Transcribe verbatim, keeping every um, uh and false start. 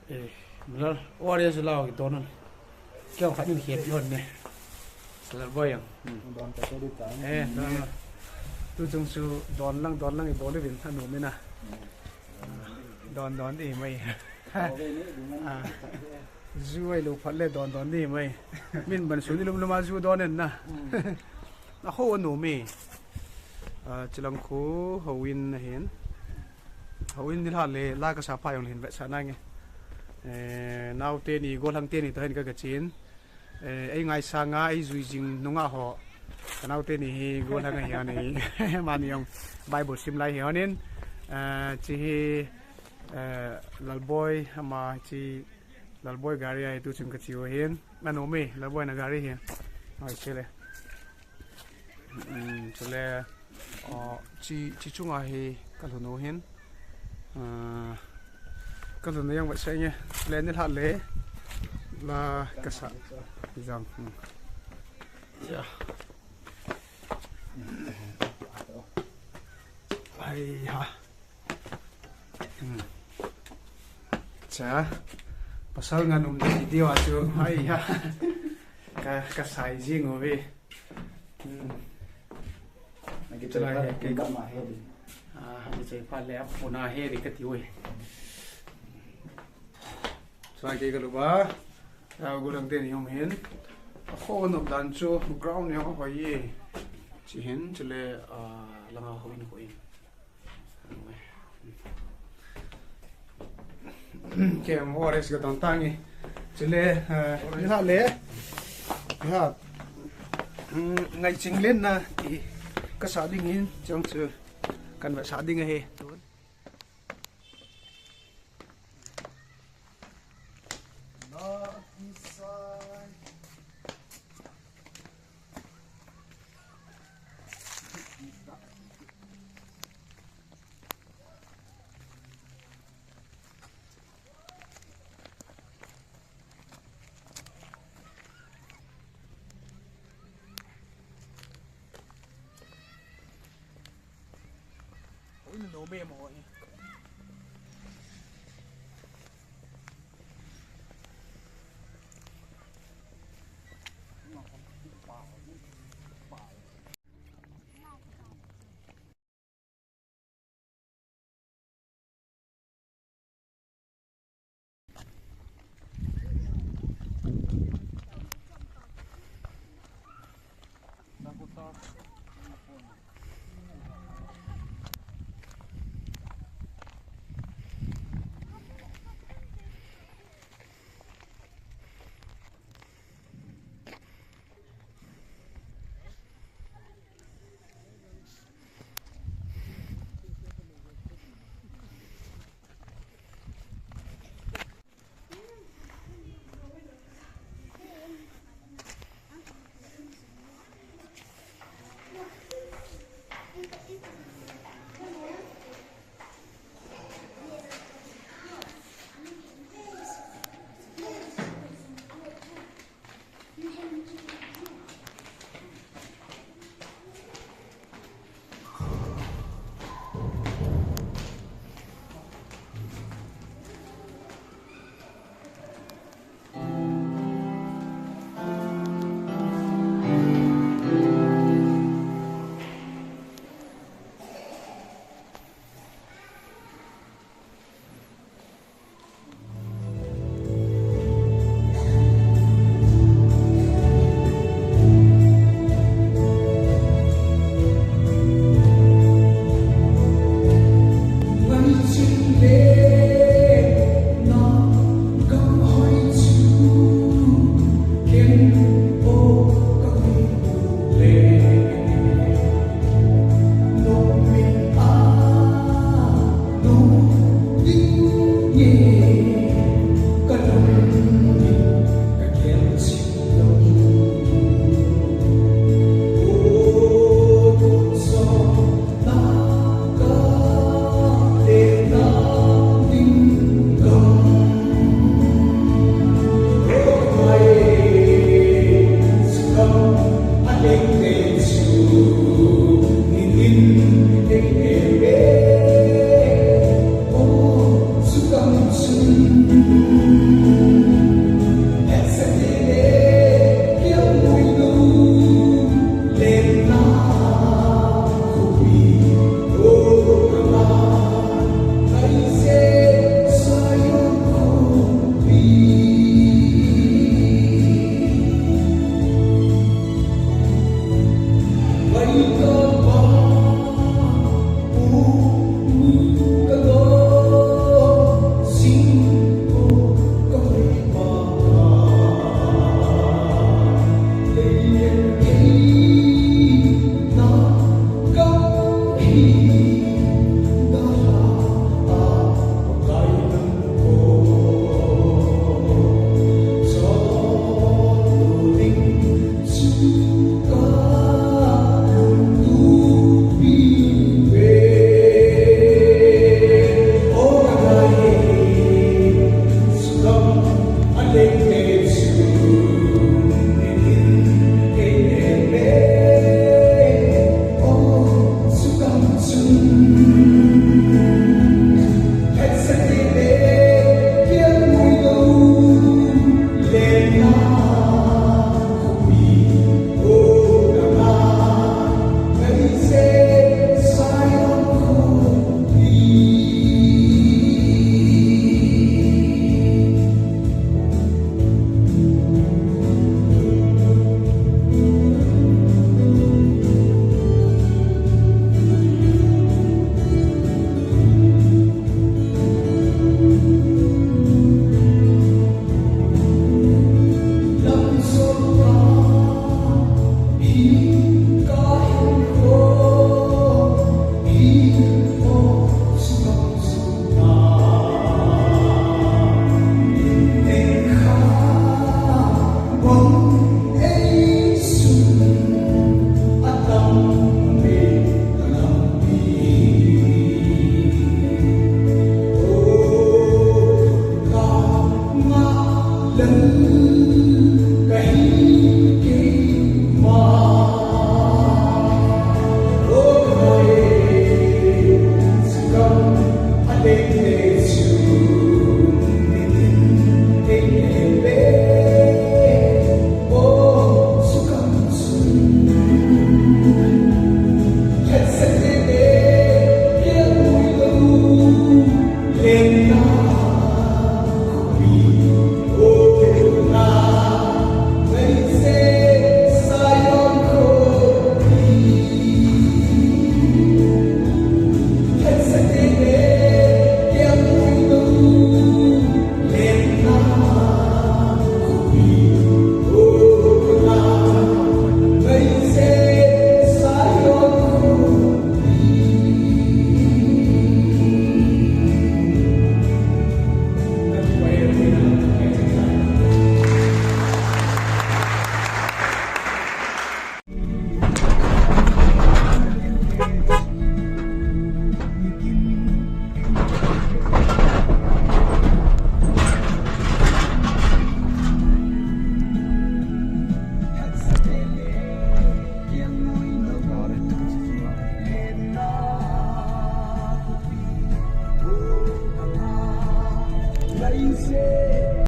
Eh, Lal, O R S la ki don. Kya khat ni khe pi hon ne. Lalboi jong. Hmm. Don ta se di ta. Eh, don. Tu chung chu don lang, don lang i bol uvin a nom in a. Don don di mai. Ah. Ju ahilou phat le don don di mai. Min ban su ni lum lum a ju don in na. Hmm. A ho a nom e. Ah, chulang khu houin ahin. Houin nilhah le la kasa pha jong le hin vetsah nange. Eh, naote ni, gollhang teni toh hin ka, ka chen. Eh, ei ngaisang a, ei jui jing nunga ho. Ka naote ni hi gollhang ahi ani. Amani jong Bible sim lai hi honin. Eh, chi hi, eh, Lalboi, ama chi Lalboi gari ahi tu chung ka chi u hin. A nom e, Lalboi na gari hi. Hoi, chele. Hmm, chule, oh, chi, chi chunga hi ka lhun u hin. Ah, ka lhun u jong vetsah inge. Chule nilhah le la kasa. Jang. Hmm. Ya. Ai ha. Hmm. Cha, pasal ngan um di diu a chu, ai ha. Ka, ka sai jing uve. Hmm. Nagi chai pha le, kei ka ma he di. Ah, nagi chai pha le, a puna he di ka ti uve. Chulai kei ka lup a, a, gollhang teni um hin. A ho nop dan chu ground jong ahoi e. Chi hin, chule, ah, langa houin khu in. Kem O R S ka tong tange. Chule, eh, nilhah le. Ha. Mm, ngai ching len na ti. Kasa ding hin, chang chu. Kan vetsah ding ahi.